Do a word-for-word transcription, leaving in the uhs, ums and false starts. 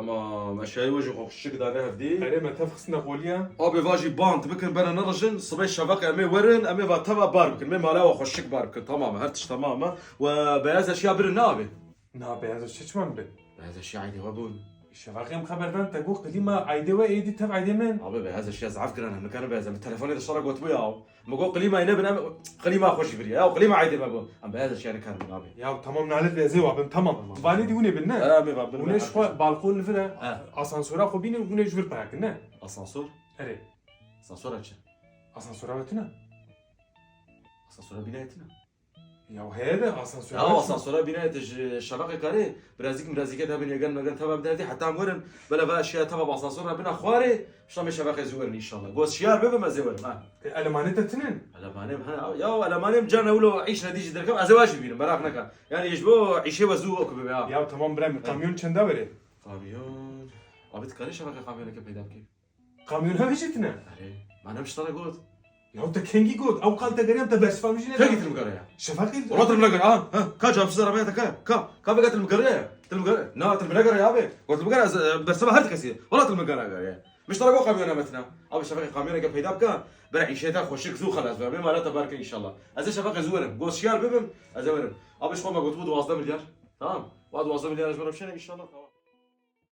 Tamam, eşyayê we jî xweşik dane hevdî. Erê me tev xistine qoliya. Abi va jî band bikin, bere nerijin, sibê şeveqê em ê werin, em ê va teva bar bikin. Em ê mala we xweşik bar bikin. Tamam, her tişt tamam e. We beyaz eşya birin ne abi? Na beyaz eşya çiman bi? Beyaz eşya eydê we bûn. Şeveqê em xeber dan te got klîma eydê we êdî tev eydê min. Abi beyaz eşya zaf giran e. Nikarim beyaz e. Min telefonê de şara gotibû ya. Min got klîmayê nebin em klîma xwe jî biriye. Ya klîma eydê me bû. Em beyaz eşya nikarin abi. Ya tamam nalet ve ezê wabim tamam. Tamam. Vanê dî hûnê bin ne? Em ê va bin. Hûnê ji xwe balkon li vir e. He. Asansora xwe bînin hûnê ji vir peyakin ne? Asansor? Erê. Asansora çi? Asansora we tine? Asansora bînayê tine. Ya heye de asansora Ya asansora bînayê te ji şeveqê karê. Birazîk birazîkê de bin yegen megen teva bi derdî. Heta em werin. Bele va eşya teva bi asansora bina xwarê. Şamê şeveqê zû werin inşallah. Goz şiyar bibim ez ê werim. Ha. Elemanê te tinin? Elemanê ha. Ya elemanê cana ulo îş ne dî jî derkem. Ez ê wa jî bînim. Merak neka. Yani ji bo îşê we zû ok bibe ha. Ya tamam birem kamyon çenda verê? Kamyon. Abi tu karê şeveqê kamyoneke peyda bikî. Kamyon hev jî tine? Erê. Manem ji te re got. Ya te kengî got? Ew qal te geriyam te bersiva min jî ne? Kengî tu li min gere ya? Şefaqî. Wala tu li min gere ha? Ha? Ka cam size arabaya te ka? Ka? Ka vega tu li min gere ya? Tu li min gere? Na tu li min gere ya abi. Got tu li min gere ez e, bersiva her kesî. Wala tu li min gere gere ya. Min ji te re got kamyon hev tine. Abi şeveqê kamyoneke peyda bike. Bere îşê te xweşik zû xelas be. Bê mala te bar ke inşallah. Ez ê şeveqê zû werim. Goz şiyar bibim. Ez ê werim. Abi ji xwe me gotibû duwazdeh milyar. Tamam. Wa duwazdeh milyar ji me re bişêne inşallah. Tamam.